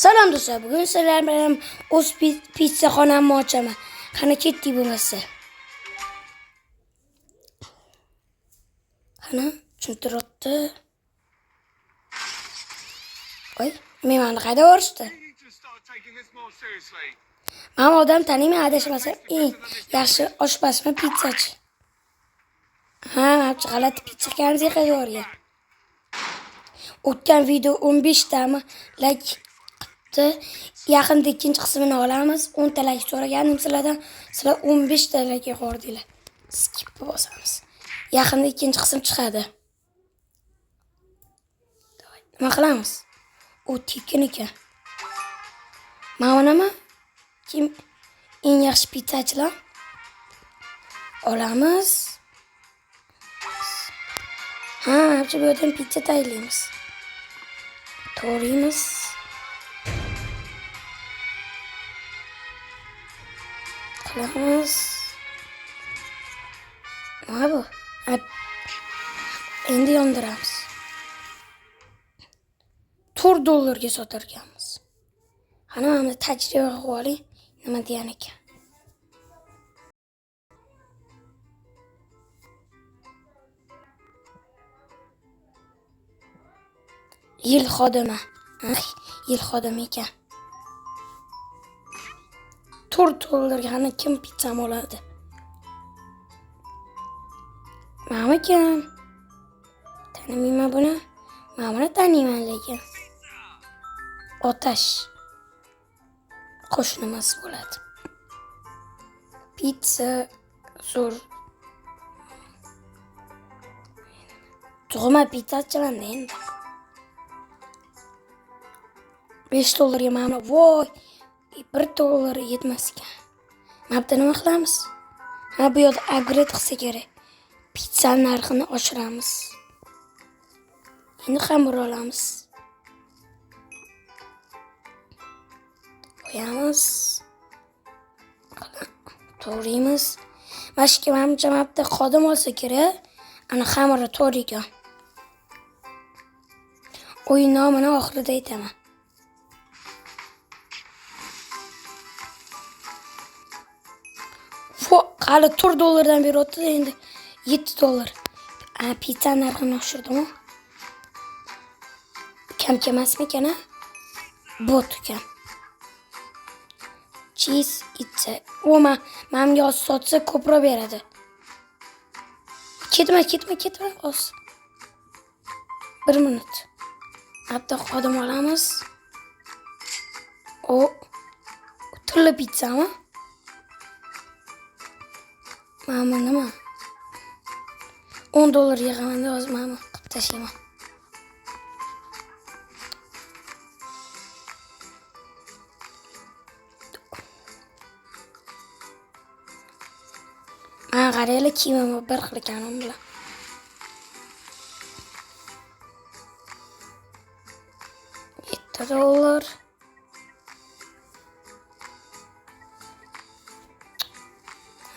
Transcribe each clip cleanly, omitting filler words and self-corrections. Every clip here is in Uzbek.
Salom do'stlar, bugun sizlar bilan o'z pizzaxonamni ochaman. Qani ketdik bo'lmasa. Qani tushuntiryapti. Voy, meni qayda borishdi? Men odam taniyman, adashmasam eng yaxshi oshpazmi pizzachi. Ha, manimcha g'alati pitsa qilganimiz qayda borgan. O'tgan video 15 tami like qilibdi. Yaqinda ikkinchi qismini olamiz. 10 ta like so'ragandim sizlardan. Sizlar 15 ta like qo'ydinglar. Skip bosamiz. Yaqinda ikkinchi qism chiqadi. Nima qilamiz? U tekin ekan. Mana nima? Kim eng yaxshi pizzachilar? Olamiz. Ha, bu yerdan pitsa tayyorlaymiz. To'g'raymiz. Qilamiz. Nima bu? Endi yondiramiz. 4 dollarga sotar ekanmiz. Qani mana tajriba qilib oling, nima degan ekan. Yil xodimi. Yil xodimi ekan. 4 dollarga qani kim pitssam oladi? Mana kim? Tanimayman buni. Mana buni taniyman lekin. Otash. Qo'shnimiz bo'ladi. Pitsa zo'r. Tug'ma pizzachiman endi. 5 dollarga mana voy, 1 dollar yetmas ekan. Mana bu nima qilamiz? Ha, bu yerda upgrade qilsa kerak. Pitsa narxini oshiramiz. Endi xamir olamiz. Qo'yamiz. To'g'raymiz. Mana shu manimcha mana bu xodim olsa kerak. Ana xamiri to'g'ri ekan. O'yin nomini oxirida aytaman. Hali 4 dollardan beryapti endi 7 dollar. Pitsa narxini oshirdim-ku. Kam emasmikan a? Bot ekan. Cheese itsa. O menga oz sotsa ko'proq beradi. Ketma, ketma, ketma oz. 1 minut. Hatto xodim olamiz. O tilla pitsami? Mana nima? 10 dollar yig'aman hozir mana qilib tashlayman. Mana qaranglar, kiyimim bir xil ekan u bilan. $7 dollar.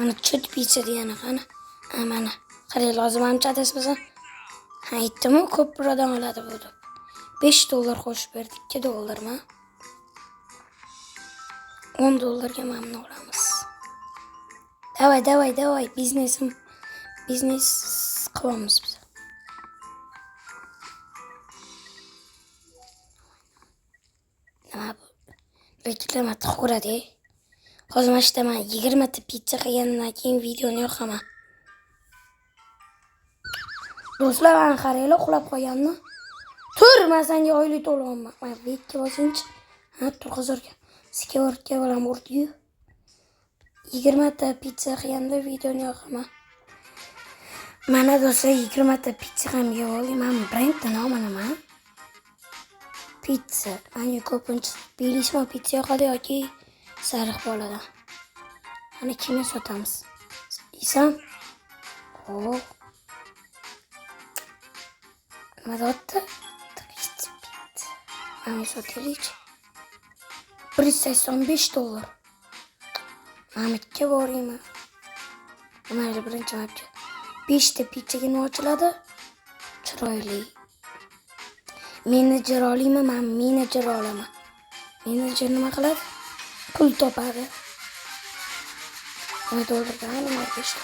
Ana chut pitsa degani qani? Ha, mana. Qaranglar, hozir manimcha adashmasam. Ha, aytdim-ku, ko'proqdan oladi bu deb. 5 dollar qo'shib berdi, 2 dollarmi? 10 dollarga mana buni olamiz. Davay, davay, davay, biznes qilamiz biz. Nima bu? Reklama tug'uradi. Hozir mana shu man 20 ta pitsa qilganimdan keyin videoni yoqaman. Do'stlar, mana qaranglar, uxlab qolganmi? Tur, men senga oylik to'layapman. Mana bu yerga bosingchi. Ha, turg'izarkan. Skevortga bilan urdi-yu. 20 ta pitsa qilganda videoni yoqaman. Mana do'stlar, 20 ta pitsa ham yeb oldim. Mana brendni nomi nima? Pitsa. Menga ko'pincha Bellissimo pitsa yoqadi yoki sariq boladan. Mana kimga sotamiz? Isam? O. Nima deyapti? Mana sotaylik. 185 dollar. Mamitga boraymi? Mayli, birinchi marta 5 ta pitsaga nima ochiladi? Chiroyli. Menejer olaymi? Men menejer olaman. Menejer nima qiladi? Pul topadi. Nima to'ldirgan, nima 5.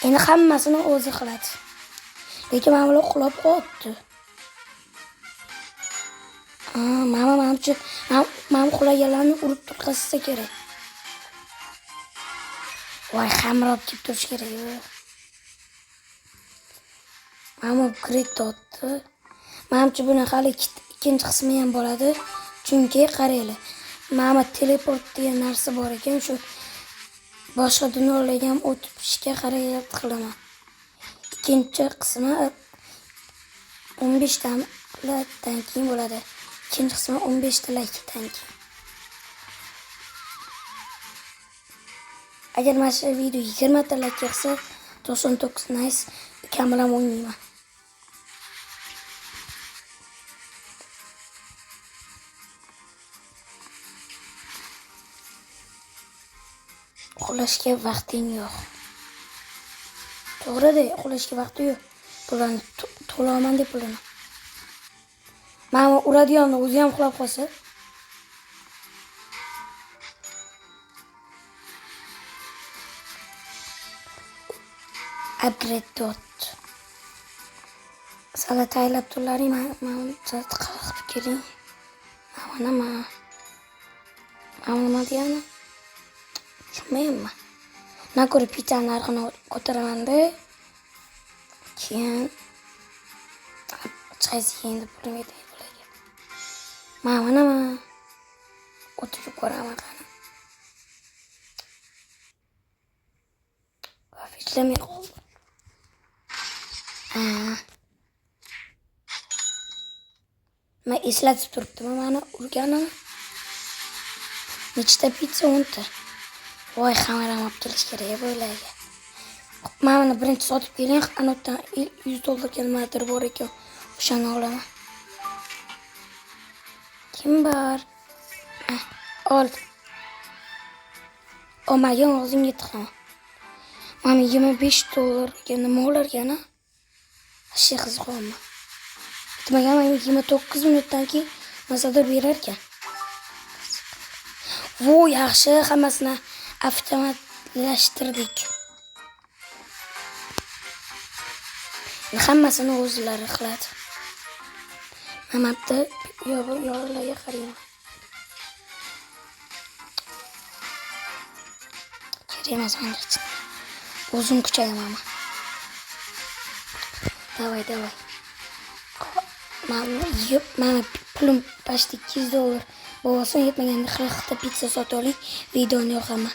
Endi hammasini o'zi qiladi. Lekin mana bular uxlab qolibdi. Mana mana uxlaganlarni urib turqazsa kerak. Voy, xamir olib kelib turish kerak. Mana upgrade otdi. Manimcha buni hali ikkinchi qismi ham bo'ladi. Chunki qaranglar, mana teleport degan narsa bor ekan, shu boshqa dunyolarga ham o'tib ishga harakat qilaman. Ikkinchi qismi 15 ta likedan keyin bo'ladi. Ikkinchi qismi 15 ta likedan keyin. Agar mana shu video 20 ta like yig'sa, 99 nice ukam bilan o'ynayman. Uxlashga vaqting yo'q. To'g'ri-da, uxlashga vaqti yo'q. Pulini to'laman deb pulini. Mana uradiganni o'zi ham uxlab qolsa. Upgrade dot. Salat tayyorlab turlaring, mana salat qilib keling. Mana nima? Mana nima degani? Tushunmayapman. Na ko'ra pitsa narxini ko'taraman-da. Keyin hech endi pulim yetmaydi bularga. Mana nima? O'tirib ko'raman qani. Ishlamay qoldi. Men eslatib turibdimi mani urganini? Nechta pitsa? 10 ta. Voy, xamir ham olib kelish kerak bularga. Mana buni birinchi sotib keling, anotdan $100 nimadir bor ekan, o'shani olaman. Kim bor? Ol. Olmagan og'zimga tiqaman. Mana $25 nima olar ekan? Shu qiziqyapman. Aytmagan, 29 minutdan keyin masadir berar ekan. Vo, yaxshi, hammasini avtomatlashtirdik. Hammasini o'zlari qiladi. Mana bu yerda yo'llarga qarayman. Kerak emas menga hech. O'zim kuchayaman. Davay, davay. Mana pulim почти $200 bo'lsin, yetmaganda 40 ta pitsa sotib oling, videoni yoqaman.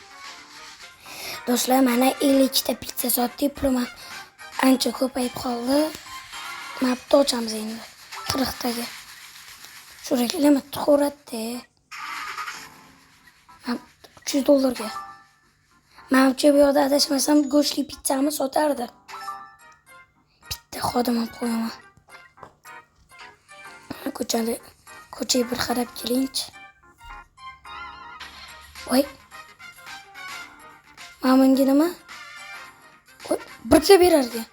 Do'stlar, mana 52 ta pitsa sotdik, pulim ham ancha ko'payib qoldi. Mana bitta ochamiz endi 40 taga. Shuraklar tiqaveradi. Mana $300ga. Manimcha bu yoqda adashmasam go'shtli pitsani sotardi. Bitta xodim olib qo'yaman. Ko'chaga bir qarab kelingchi. Voy. Mana bunga nima? Voy, birga berar ekan.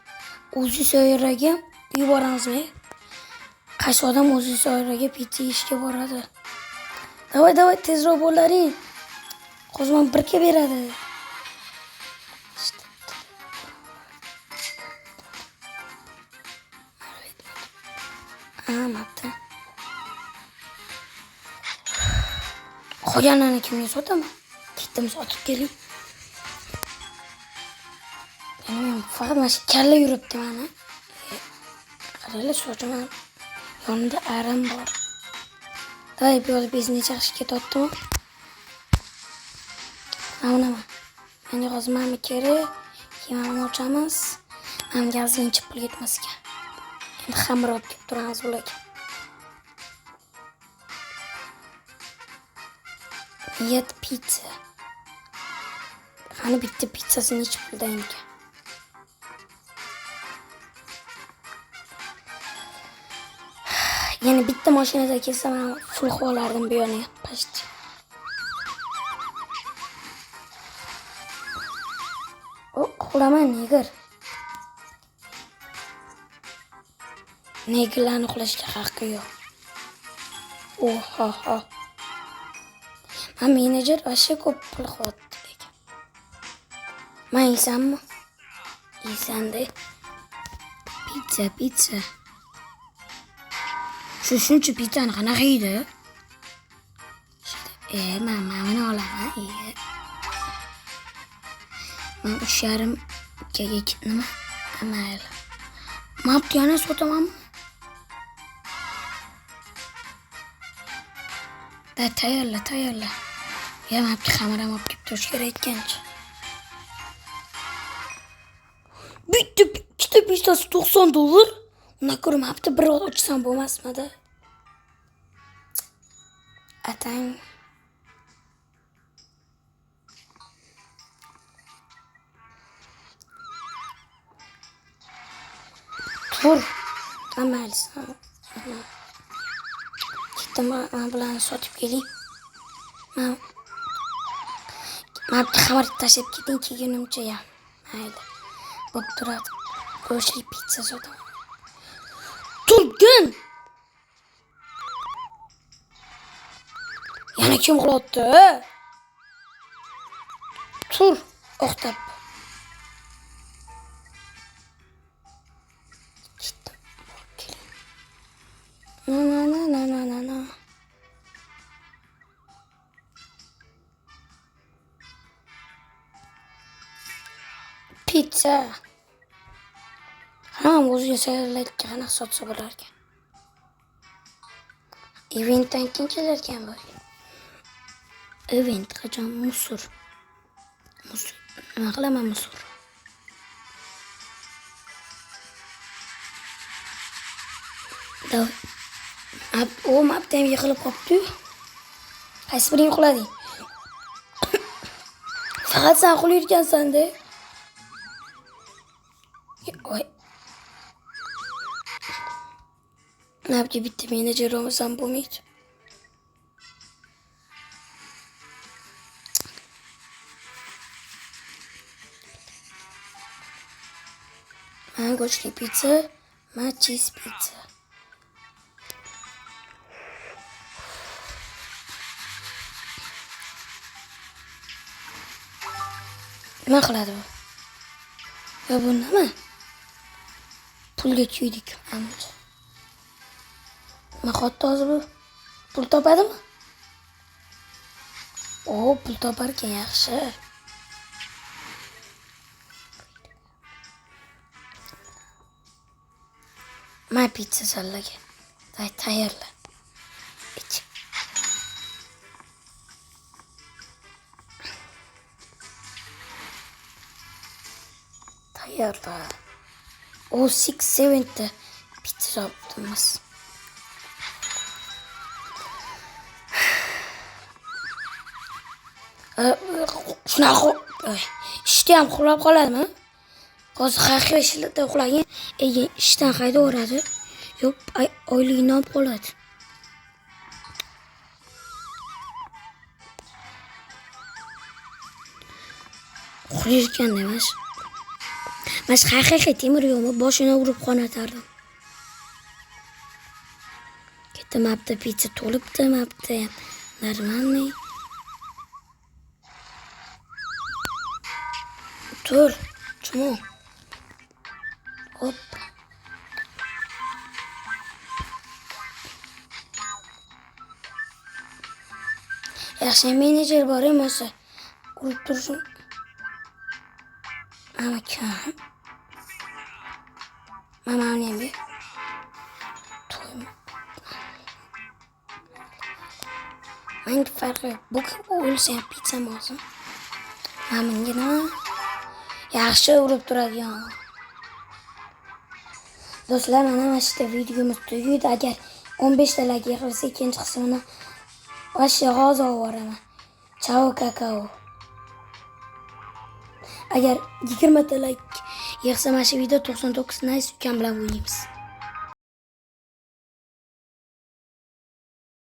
O'zi soyraga yuboramizmi? Qaysi odam o'zi soyraga pitsa yeyishga boradi? Davay, davay, tezroq bo'laring. Qozon birga beradi. Mapti. Qolganini kimga sotaman? Ketdim sotib keling. Bilmayman, faqat mana shu kalla yuribdi mana. Qaranglar, sochim ham yonida arim bor. Davay, bu yoqda biznes yaxshi ketyaptimi? Mana nima? Menga hozir mana kerak. Keyin mana buni ochamiz. Menga ozgincha pul yetmas ekan. Endi xamir olib kelib turamiz bularga. Niyat pitsa. Qani bitta pitsasi necha puldan ekan? Yana bitta mashinada kelsam ham full qilib olardim bu yerni почти. O, uxlama, negr. Negrlarni uxlashga haqqi yo'q. Oha. Ha, menejer вообще ko'p pul qilyapti lekin. Man yeysanmi? Yeysan-da. Pitsa, pitsa. Shu shuncha pitsani qanaqa yeydi? Man buni olaman. Man 3,5 ga nima? Mayli. Man bu yana sotamanmi? Da tayyorla, tayyorla. Ya man bu xamir ham olib kelib turish kerak ekanchi. Bitta, ikkita pitsasi $90. Undan ko'ra man bitta bir ochsam bo'lmasmidi? Atang. Tur. Mayli. Ketdim, man bilan sotib keling. Man bitta xamir tashlab keting kelgunimcha ham. Mayli. Bo'p turadi. Go'shtli pitsa sotaman. Turgin! Yana kim uxlatdi? Tur, o'xtab. Ketdim. Borib keling. Na na na na na na na. Pitsa. Ha, o'ziga sayyorlayotgan qanaqa sotsa bo'lar ekan. Eventdan keyin kelar ekan bu. Event qachon? Musur. Musur. Nima qilaman musur? O mapda ham yig'ilib qolibdi-yu. Qaysi biring uxlading? Faqat sen uxlayotgansan-da. Voy. Nabki bitta menejer olmasam bo'lmaydi. Man go'shtli pitsa, man cheese pitsa. Nima qiladi bu? Ya bu nima? Pulga kuydik ancha. Nima qilyapti hozir bu? Pul topadimi? O, pul topar ekan, yaxshi. Ma pitsa sallaga. Day tayyorla. Ich. Tayyorla. O 6-7 ta pitsa topdimiz. Shunaqa ishda ham uxlab qoladimi? Hozir haqiqiy ishlarda uxlagan, ishdan haydaveradi. Yo'q, oyligini olib qoladi. Uxlayotgan emas. Mas haqiqiy temir yo'lni boshini urib qonatardim. Ketdi, mapda pitsa to'libdi, mapda ham normalniy. Tur, chumo. Hop. Yaxshi menejer bor emasa urib tursin. Ama kim? Mama ham ber. To'yma. Menga farqi yo'q. Bu o'lsa ham pitsam olsin. Mana bunga nima? Yaxshi urib turadigan. Do'stlar, mana shu yerda videomiz tugaydi. Agar 15 ta like yig'ilsa, ikkinchi qismini hozir olib boraman. Chao kakao. Agar 20 ta like yig'sa, mana shu video 99 nice ukam bilan o'ynaymiz.